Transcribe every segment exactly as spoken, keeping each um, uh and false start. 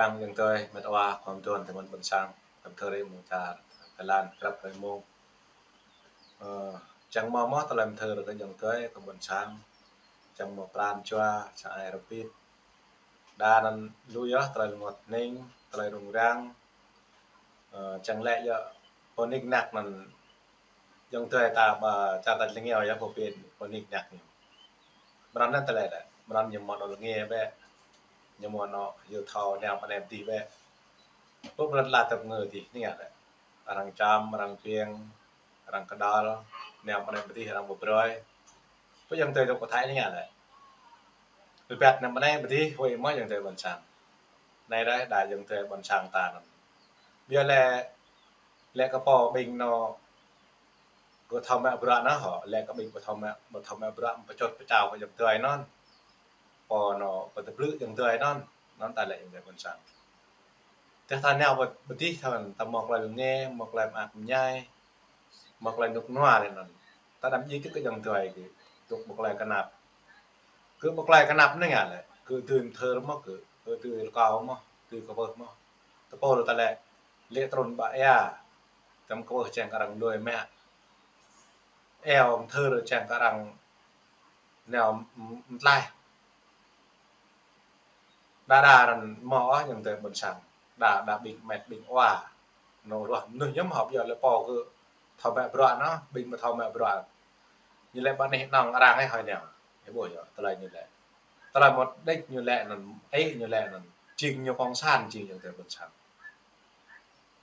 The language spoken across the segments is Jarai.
Ang ayŏng adơi, met wa, khom tuan tơmĕn ƀôn sang, tơm thơ rĭm mơ̆ng čar Thái Lan, krăp rĭm mơ̆ng. Ơ, čang mơ̆ mơ̆ tơlơi mơthơ rĭm ayŏng adơi kơ ƀôn sang, čang mơ̆ pran jua, čang ai rơpit. Đa anŭn lu yơh tơlơi rơngot hning, tơlơi rŭng răng. Ơ, čang lĕ yơh pô nik nak anŭn ayŏng adơi ta ƀă čar ta lĕ ngiao yơh pô pin pô nik nak ñu. Mơnăn anŭn tơlơi lĕ, mơnăn ñu mơ̆ anŏ lĕ nge bĕ. Ñu mơ̆ anŏ yua thâo nao pơ anai pơ adih bĕ. Pô mơnăn la tơp ngơ adih anai lĕ. Arăng čăm, arăng piêng, arăng kơdal, nao pơ anai pơ adih, arăng pơbrơi. Pô ayŏng adơi dŏ pơ Thái anai lĕ. Pơbĕt nao pơ anai pơ adih, huĭ mơ̆ ayŏng adơi ƀôn sang. Anai rai đa ayŏng adơi ƀôn sang ta anŭn. Biă lĕ, lĕ kơ pô ƀing anŏ kơ thâo mă bruă anŭn hŏ, lĕ kơ ƀing kơ thâo mă, kơ thâo mă bruă pơčut pơčao kơ ayŏng adơi anŭn. Pô anŏ pơtơblư̆ ayŏng adơi anŭn, anŭn ta lĕ ayŏng adơi ƀôn sang. Tơdah ta nao pơ, pơ adih ta, ta mơ̆ tơlơi lĕ nge, mơ̆ tơlơi mơak mơñai, mơ̆ tơlơi rơnŭk rơnua lĕ anŭn. Ta đăm djik kơ ayŏng adơi kơ, dŏ mơ̆ tơlơi kơnap. Kơ mơ̆ tơlơi kơnap anai ngă lĕ, kơ tui mơthơ mơ̆ kơ, kơ tui rơkâo mơ̆, tui kơwưh mơ̆. Tơpul ta lĕ, lĕ trŭn ƀă ia, tơm kơwưh čang kơ arăng lui mă. Eo mơthơ čang kơ arăng nao m-, m-, mtlaih. Đa đa anŭn mơ̆ ôh ayŏng adơi ƀôn sang. Đa, đa ƀing met ƀing wa. Anŏ ruah mơnuih ñu mơ̆ hŏp yơh lĕ pô kơ thâo mă bruă anŭn, ƀing mơ̆ thâo mă bruă. Ñu lĕ ƀă anih anŏng arăng ih hơi nao. Ih ƀuh yơh, tơlơi ñu lĕ. Tơlơi mơ̆ đĕč ñu lĕ anŭn, ih ñu lĕ anŭn. Jing ñu cộng sản, jing ayŏng adơi ƀôn sang.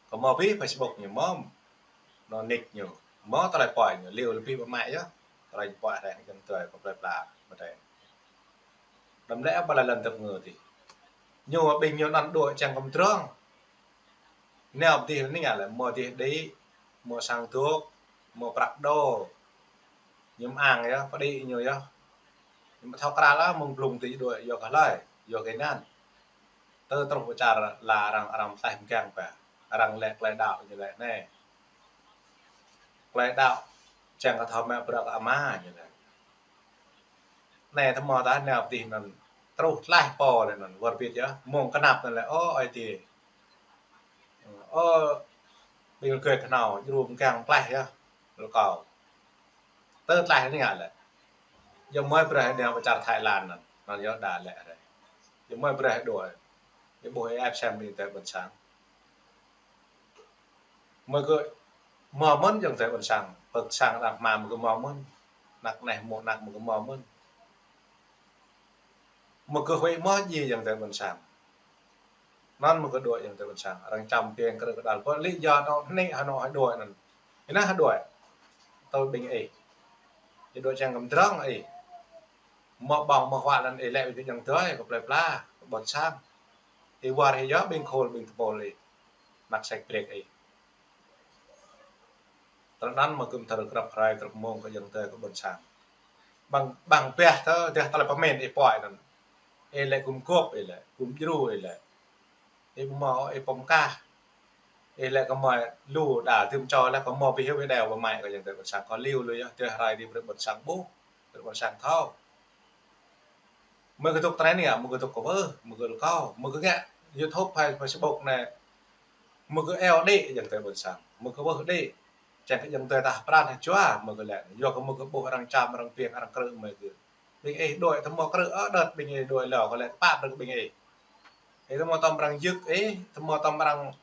Kơ mơ̆ abih Facebook ñu mơ̆, anŏ nik ñu, mơ̆ tơlơi pơhiăp ñu, liu lĕ abih pơmă yơh, tơlơi pơhiăp rai ayŏng adơi kơ plơi pla mơ̆ rai. Đăm lĕ ƀă lĕ lăn tơp ngơ adih. Ñu ƀing ñu anŭn dŏ čang kơ mơdrŏng. Nao pơ adih anai ngă lĕ, mơ̆ adih đĭ, mơ̆ sang dŏ, mơ̆ prăk đô. Ñu mơ̆ng yơh, pơđĭ ñu yơh. Ñu mơ̆ thâo krăl mơ̆ng blung adih dŏ yua kơ hlơi, yua kơ anŭn. Tơ truh pơ čar la arăng, arăng mơtaih mơgang pă. Arăng lĕ tơlơi đaŏ ñu lĕ anai. Tơlơi đaŏ čang kơ thâo mă bruă kơ ama ñu lĕ. Anai tơmơ̆ ta nao pơ adih anŭn truh tlaih pô lĕ anŭn wơr bĭt yơh. Mơ̆ng kơnap anŭn lĕ, ơ, ơi adơi. Ơ, ƀing rơgơi kơhnâo, djru mơgang tlaih yơh. Rơkâo. Tơ tlaih anai ngă lĕ. Yua mơ̆ brơi nao pơ čar Thái Lan anŭn. Anŭn yơh đa lĕ rai. Yua mơ̆ brơi đuaĭ. Yua ƀuh ih ăt sem ƀing adơi ƀôn sang. Mơ̆ kơ mơ̆ mơ̆n ayŏng adơi ƀôn sang. Pơk sang đah mơ̆ kơ mơ̆ mơ̆n. Anăk anai mơ̆ anăk mơ̆ kơ mơ̆ mơ̆n. Mơ̆ kơ huĭ mơ̆ djai ayŏng adơi ƀôn sang. Anŭn mơ̆ kơ dŏ ayŏng adơi ƀôn sang. Arăng čăm piêng krư̆ kơdal. Pơ lĭ yua anŏ hơnĭ hơnŏ hơđuaĭ anŭn. Ih nao hơđuaĭ. Tơ ƀing ih. Ih dŏ čang kơ mơdrŏng ih. Mơ̆ ƀơ̆ng mơ̆ huă anŭn ih lĕ ƀing ayŏng adơi kơ plơi pla, kơ ƀôn sang. Ih wơr ih yơh ƀing khul ƀing tơpul ih. Anăk sek brek ih. Tơl anŭn mơ̆ gum thâo krăp hrơi krăp mông kơ ayŏng adơi kơ ƀôn sang. Ƀăng, ƀăng biă tơ, tơdah tơlơi pơmĭn ih pơhiăp anŭn. Ih lĕ gum gŏp ih lĕ, gum djru ih lĕ. Ih mơ̆, ih pơm kah. Ih lĕ kơ mơ̆ lu đa tơm čô lĕ kơ mơ̆ bih hyu ih đeo pơmă kơ ayŏng adơi ƀôn sang kơ liu lu yơh, tơdah hrơi adih brơi ƀôn sang ƀuh, brơi ƀôn sang thâo. Mơ̆ kơ dŏ tơnai anai, mơ̆ kơ dŏ kơ wơh, mơ̆ kơ rơkâo, mơ̆ kơ ngă YouTube hay Facebook anai. Mơ̆ kơ eo đĭ ayŏng adơi ƀôn sang, mơ̆ kơ wơh đĭ. Čang kơ ayŏng adơi ta pran hăng jua, mơ̆ kơ lĕ. Yua kơ mơ̆ kơ ƀuh arăng čăm, arăng piêng, arăng krư̆ mơ̆ kơ. Ƀing ih dŏ, tơmơ̆ krư̆, ơ, đơ̆t ƀing ih dŏ lâo, kơ lĕ tơpă brơi kơ ƀing ih. Ih tơmơ̆ tơm arăng yưk ih, tơmơ̆ tơm arăng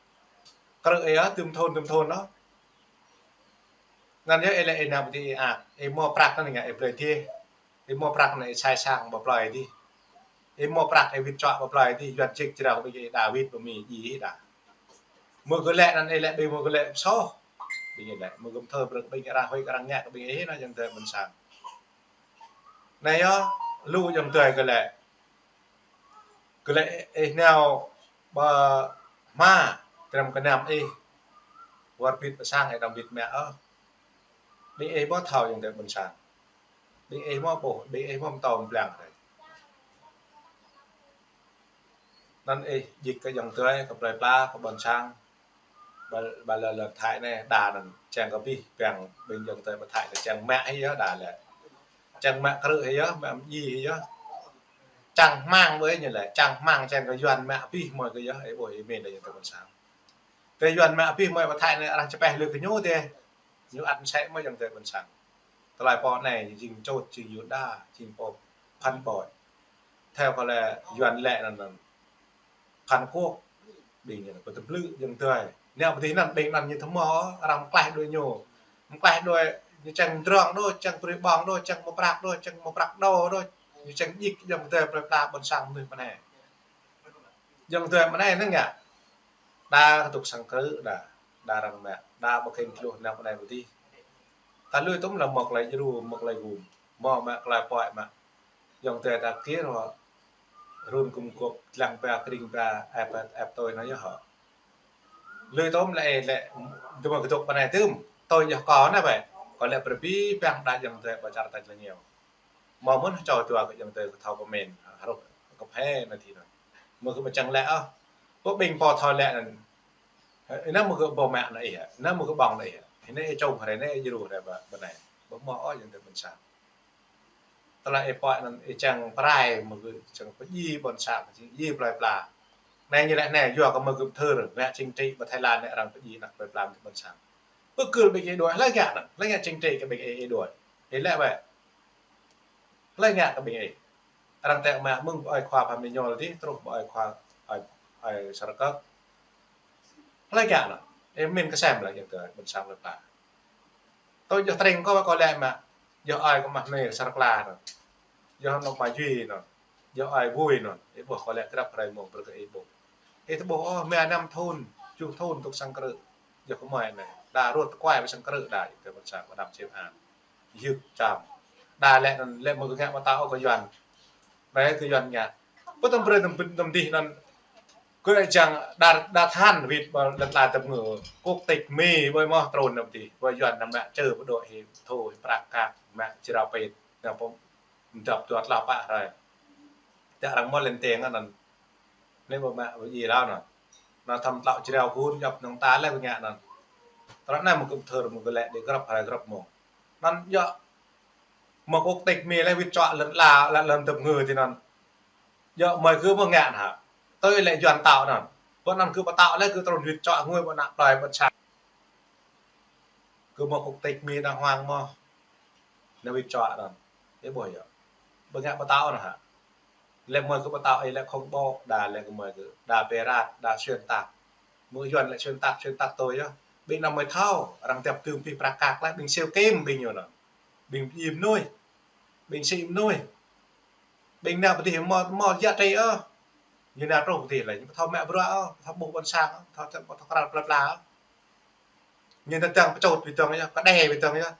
krư̆ ih, ơ, tơm thun, tơm thun, ơ. Anŭn yơh ih lĕ ih nao pơ adih ih ăt, ih mơ̆ prăk anŭn ngă ih blơi adih. Ih mơ̆ prăk anŭn ih sai sang ƀơi plơi adih. Ih mơ̆ prăk ih wĭt čuă ƀơi plơi adih, yuan jik jrao ƀing ih đa wĭt ƀơi mi djai ih đa. Mơ̆ kơ lĕ anŭn ih lĕ ƀing mơ̆ kơ lĕ soh. Ƀing ih lĕ, mơ̆ gum thâo brơi ƀing arăng huĭ arăng ngă kơ ƀing ih anŭn ayŏng adơi ƀôn sang. Anai yơh, lu ayŏng adơi kơ lĕ. Kơ lĕ ih nao ƀơi hma, tơrăm kơnăm ih. Wơr bĭt pơ sang ih đăm bĭt mă ôh. Ƀing ih mơ̆ thâo ayŏng adơi ƀôn sang. Ƀing ih mơ̆ ƀuh, ƀing ih mơ̆ pơtô pơblang rai. Anŭn ih djik kơ ayŏng adơi, kơ plơi pla, kơ ƀôn sang. Ƀă, ƀă lĕ lŏn Thái anai, đa anŭn čang kơ abih, ƀing, ƀing ayŏng adơi ƀă Thái anai čang mă hĭ yơh đa lĕ. Čang mă krư̆ hĭ yơh, mă mơdjai hĭ yơh. čang hmang ƀơi ñu lĕ, čang hmang čang kơ Yuan mă abih mơi kơ yơh, ih ƀuh ih mĭn đa ayŏng adơi ƀôn sang. Tơ Yuan mă abih mơi pơ Thái anai arăng čơpeh lui kơ ñu tơ. Ñu ăt mơsĕ mơi ayŏng adơi ƀôn sang. Tơlơi pô anai jing čôt, jing Yuđa, jing pô phản bội. Theo kơ lĕ Yuan lĕ anŭn, anŭn phản quốc. Ƀing ñu pơ tơblư̆ ayŏng adơi. Ñu pơ tih anŭn ƀing anŭn ñu thâo mơ̆, arăng mơklaih đuaĭ ñu. Mơklaih đuaĭ ñu čang drŏng đôč, čang brơi ƀơ̆ng đôč, čang mơ̆ prăk đôč, čang mơ̆ prăk đô đôč. Ñu čang djik ayŏng adơi plơi pla ƀôn sang mơnuih pơ anai. Ayŏng adơi pơ anai anŭn ngă. Đa kơdŭk sang krư̆ đa, đa arăng mă, đa ƀu khĭn tơluh nao pơ anai pơ tih. Ta lui tŭm lăm mơ̆ tơlơi djru, mơ̆ tơlơi gum. Mơ̆ mă tơlơi pơhiăp mă. Ayŏng adơi ta kiăng rơ̆ run gum gôp, lăng ba kring ba, ĕp, ĕp tui anŭn yơh hŏ. Lui tŭm lĕ, ê, lĕ, tŭm kơdŭk pơ anai tŭm, tui yơh kâo anai ƀĕ. Kâo lĕ pơrơbĭ păng đa ayŏng adơi ƀơi čar tač lơngiao. Mơ̆ mơ̆n čô dua kơ ayŏng adơi kơ thâo comment, hrup kơ phe anai tih anŭn. Mơ̆ kơ ƀu čang lĕ ôh. Pô ƀing pô thâo lĕ anŭn. Ih anŭn mơ̆ kơ ƀu mă anŭn ih hă. Anŭn mơ̆ kơ ƀơ̆ng anŭn ih hă. Ih anŭn ih čông hrơi anŭn ih djru hrơi ƀă, ƀă anai. Ƀu mơ̆ ôh ayŏng adơi ƀôn sang. Tơlơi ih pơhiăp anŭn ih čang pơrai mơ̆ kơ čang pơdjai ƀôn sang, pơdjai plơi pla. Anai ñu lĕ anai, yua kơ mơ̆ kơ pơthâo, ngă chính trị ƀơi Thái Lan anai arăng pơdjai anăk plơi pla ƀôn sang. Pơkơl ƀing ih đuaĭ, hlơi ngă anŭn, hlơi ngă chính trị kơ ƀing ih đuaĭ. Ih lĕ ƀĕ. Hlơi ngă kơ ƀing ih. Arăng tĕk mă mơ̆ng ƀơi khua Phan Minh Nhol tih, truh ƀơi khua ơi, ơi Sar Kơk. Hlơi ngă anŭn. Ih mĭn kơsem lĕ ayŏng adơi ƀôn sang plơi pla. Tui yơh tring kâo, kâo lĕ mă. Yơh ơi kơ mah nê Sar Kla anŭn. Yơh nŏk mă Yuê anŭn. Yơh ơi Vui anŭn. Ih ƀuh kâo lĕ grăp hrơi mơ̆ng brơi kơ ih ƀuh. Ih tơƀuh ôh, mơ̆ năm thŭn, tơjuh thŭn tŭk sang krư̆. Yơh kơ mơi anai. Đa rut tơkuai ƀơi sang krư̆ đa, ayŏng adơi ƀôn sang, ƀơi anăp čem an. Yơh čăm. Đa lĕ anŭn lĕ mơ̆ kơ ngă pơtao kơ Yuan. Ƀĕ kơ Yuan ngă. Pơtăm brơi tăm, tăm dih anŭn. Kơ čang đa, đa than wĭt ƀơi lŏn tơnah tơpơngư. Quốc tịch Mi ƀơi mơ̆ trŭn tăm dih. Ƀơi Yuan anăm mă čơ pơdŏ hĭ thâo hĭ prăk kăk mă jrao pet. Anăm pơm dăp dua tơlah pă hrơi. Tơdah arăng mơ̆ lên tiếng anŭn. Anai ƀu mă ƀu djơ̆ hlâo anŭn. Anŭn thăm tlŏ jrao gun djŏp nŏng ta lĕ ƀu ngă anŭn. Tơlơi anai mơ̆ kơ pơthâo mơ̆ kơ lĕ đĭ grăp hrơi grăp mông. Anŭn yơh mơ̆ quốc tịch Mi lĕ wĭt čuă lŏn tơnah, lŏn, lŏn tơpơngư tih anŭn. Yơh mơi kơ mơ̆ ngă hă. Tui lĕ Yuan tao anŭn. Ƀơi anŭn kơ pơtao lĕ kơ trŭn wĭt čuă ngui ƀơi anăp plơi ƀôn sang. Kơ mơ̆ quốc tịch Mi đàng hoàng mơ̆. Anai wĭt čuă anŭn. Ih ƀuh yơh. Ƀu ngă pơtao anŭn hă. Lĕ mơi kơ pơtao ih lĕ khủng bố, đa lĕ kơ mơi kơ, đa bê rat, đa xuyên tạc. Mơ̆ Yuan lĕ xuyên tạc, xuyên tạc tui yơh. Ƀing anăm mơi thâo, arăng djŏp tơm pih prăk kăk lĕ, ƀing siu kim ƀing ñu anŭn. Ƀing pơdjai mơnuih. Ƀing sĭ mơnuih. Ƀing nao pơ dih mơ̆, mơ̆ yă trê ôh. Ñu nao truh pơ dih lĕ, ñu ƀu thâo mă bruă ôh, ƀu thâo ƀuh ƀôn sang ôh, ƀu thâo, ƀu thâo krăl plơi pla ôh. Ñu nao dơ̆ng pơčôt ƀơi dơ̆ng yơh, kơđeh ƀơi dơ̆ng yơh.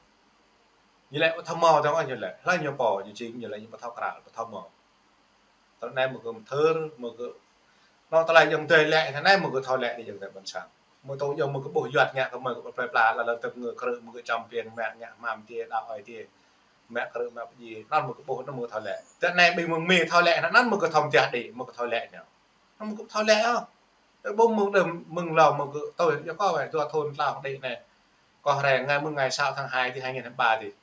Ñu lĕ ƀu thâo mơ̆ dơ̆ng ôh ñu lĕ. Hlơi ñu pô, ñu jing ñu lĕ ñu ƀu thâo krăl, ƀu thâo mơ̆. Tơlơi anai mơ̆ kơ pơthâo, mơ̆ kơ. Anŭn tơlơi ayŏng adơi lĕ, tơlơi anai mơ̆ kơ thâo lĕ đĭ ayŏng adơi ƀôn sang. Mơ̆ tơl ayŏng mơ̆ kơ ƀuh Yuan ngă kơ mơi kơ plơi pla, lŏn tơpơngư krư̆ mơ̆ kơ čăm piêng mă ngă hmam tiê đaŏ ơi tiê. Mă krư̆ mă pơdjai, anŭn mơ̆ kơ ƀuh, anŭn mơ̆ kơ thâo lĕ. Tơlơi anai ƀing mơ̆ng Mi thâo lĕ, anŭn mơ̆ kơ thâo mơtiah đĭ, mơ̆ kơ thâo lĕ ñu. Anŭn mơ̆ kơ thâo lĕ ôh. Tơ ƀuh mơ̆ng đưm, mơ̆ng hlâo mơ̆ kơ tui, yơh kâo wĕ dua thŭn tlâo đĭ anai. Kâo hrơi ngai mơ̆ng ngày sáu tháng hai tih hai nghìn hai mươi ba tih.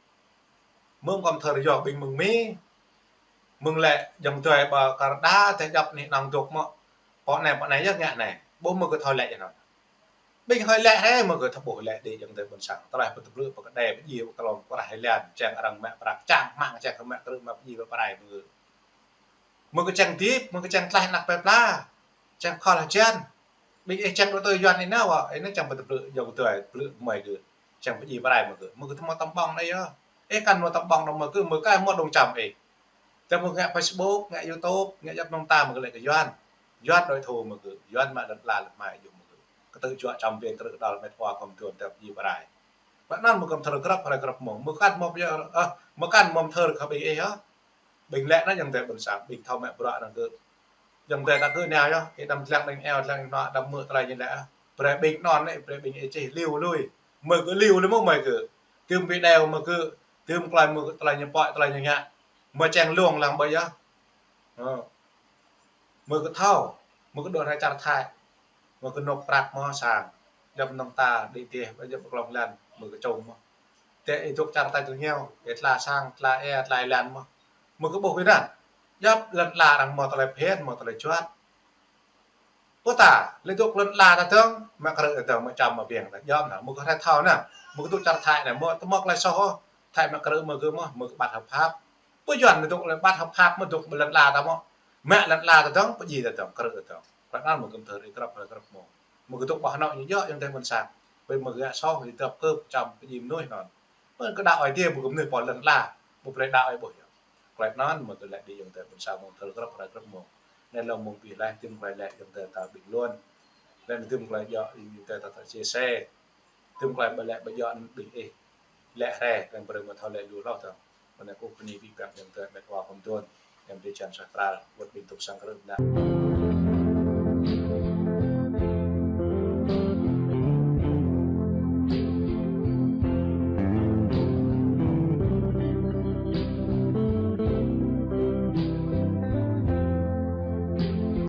Mơ̆ng kâo pơthâo yơh ƀing mơ̆ng Mi. Mơ̆ng lĕ ayŏng adơi ƀă kar đa tơlơi djŏp anih anŏ dŏ mơ̆. Pô anai, pô anai yơh ngă anai. Ƀuh mơ̆ kơ thâo lĕ yơh anŭn. Ƀing hơi lĕ hĕ mơ̆ kơ thâo ƀuh lĕ đĭ ayŏng adơi ƀôn sang. Tơlơi pơtơblư̆ pơkơđeh pơdjai pơklŏm pơrai hơlen. Čang arăng mă prăk, čang hmang, čang kơ mă krư̆ mă pơdjai pơrai mơ̆ kơ. Mơ̆ kơ čang dĭp, mơ̆ kơ čang tlaih anăk plơi pla. Čang khŏl hơjan. Ƀing ih čang đuaĭ tui Yuan ih nao wă, ih nao čang pơtơblư̆ ayŏng adơi, blư̆ mơi kơ. Čang pơdjai pơrai mơ̆ kơ. Mơ̆ kơ thâo mơ̆ tăm ƀơ̆ng anai yơh. Ih kăn mơ̆ tăm ƀơ̆ng anŭn mơ̆ kơ, mơ̆ kơ mơ̆ dŏng čăm ih. Tơdah mơ̆ ngă Facebook, ngă YouTube, ngă djŏp nŏng ta mơ̆ kơ lĕ kơ Yuan. Yuan đuaĭ thâo mơ̆ kơ, Yuan mă lŏn tơnah lŏn hmai ayŏng mơ̆ kơ. Kơ tơjuă čăm piêng krư̆ đăl met wa kơ mơ̆ tuôm tơlơi pơdjai pơrai. Ƀă anŭn mơ̆ kơ pơthâo grăp hrơi grăp mông. Mơ̆ kăn mơ̆ pơyơr, ơ, mơ̆ kăn mơ̆ pơthâo kơ ƀing ih yơh. Ƀing lĕ anŭn ayŏng adơi ƀôn sang, ƀing thâo mă bruă anŭn kơ. Ayŏng adơi ta kơ nao yơh, ih đăm dlăng đing eo, dlăng đing hnoă, đăm hmư̆ tơlơi ñu lĕ. Brơi ƀing anŭn anai, brơi ƀing ih čih liu lui. Mơ̆ kơ liu lui mơ̆ mơi kơ. Tơm video mơ̆ kơ, tơm tơlơi mơ̆ kơ tơlơi ñu pơhiăp, tơlơi ñu ngă. Mơ̆ čang lông lăng ƀơi yơh. Ơ. Mơ̆ kơ thâo, mơ̆ kơ đuaĭ rai čar Thái. Mơ̆ kơ nŏk prăk mơ̆ sang. Djŏp nŏng ta đĭ dêh, djŏp pơklŏng lăn, mơ̆ kơ čông mơ̆. Tơdah ih dŏ čar tač lơngiao, ih tla sang, tla ê, tla ih lăn mơ̆. Mơ̆ kơ ƀuh ih anŭn. Djŏp lŏn ala arăng hmâo tơlơi phiăn, hmâo tơlơi juăt. Pô ta, lĕ dŏ lŏn ala ta dơ̆ng, mă krư̆ ta dơ̆ng, mă čăm mă ƀiă ta. Djŏp anŭn, mơ̆ng kơ hrơi thâo anŭn, mơ̆ng kơ dŏ čar Thái anŭn, mơ̆ tơmŏk lĕ soh ôh, Thái mă krư̆ mơ̆ng gơ̆ mơ̆, mơ̆ng kơ ƀăt hợp pháp. Pô Yuan lĕ dŏ lĕ ƀăt hợp pháp mơ̆ dŏ lŏn ala ta mơ̆. Mă lŏn ala ta dơ̆ng, pơjing ta dơ̆ng, krư̆ ta dơ̆ng. Klei anŭn mơ̆ng gơ̆ thâo rĭ grăp, rĭ grăp mơ̆ng. Mơ̆ng kơ dŏ ƀah anŏ ñu djŏ, ayŏng adơi ƀôn sang. Ƀơi mơ̆ng gơ̆ soh, ñu dăp kơ čăm pơjing mơnuih anŭn. Mơ̆n kơ đaŏ Aê Diê ƀu kơ mơnuih pô lŏn ala, ƀu brơi đaŏ Aê Diê ƀuh yơh. Klei anŭn mơ̆n tơlơi đĭ ayŏng adơi ƀôn sang mơ̆ng tơlơi grăp rai grăp mơ̆n. Anai lŏ mơ̆ng ƀing laih, tơm klei laih ayŏng adơi ta ƀing luôn. Laih anŭn tơm klei djŏ ayŏng adơi ta ta chia sẻ. Tơm klei ƀu laih ƀu djŏ anŭn ƀing ih. Laih rai, laih brơi mơ̆ thâo laih lu hloh tơ̆ng. Mơ̆n anai kơ bơni ƀing ayŏng adơi mĕt wa pơm tuan. Ayŏng adơi čang sah kral, wơ̆t ƀing tŭk sang krư̆ anai.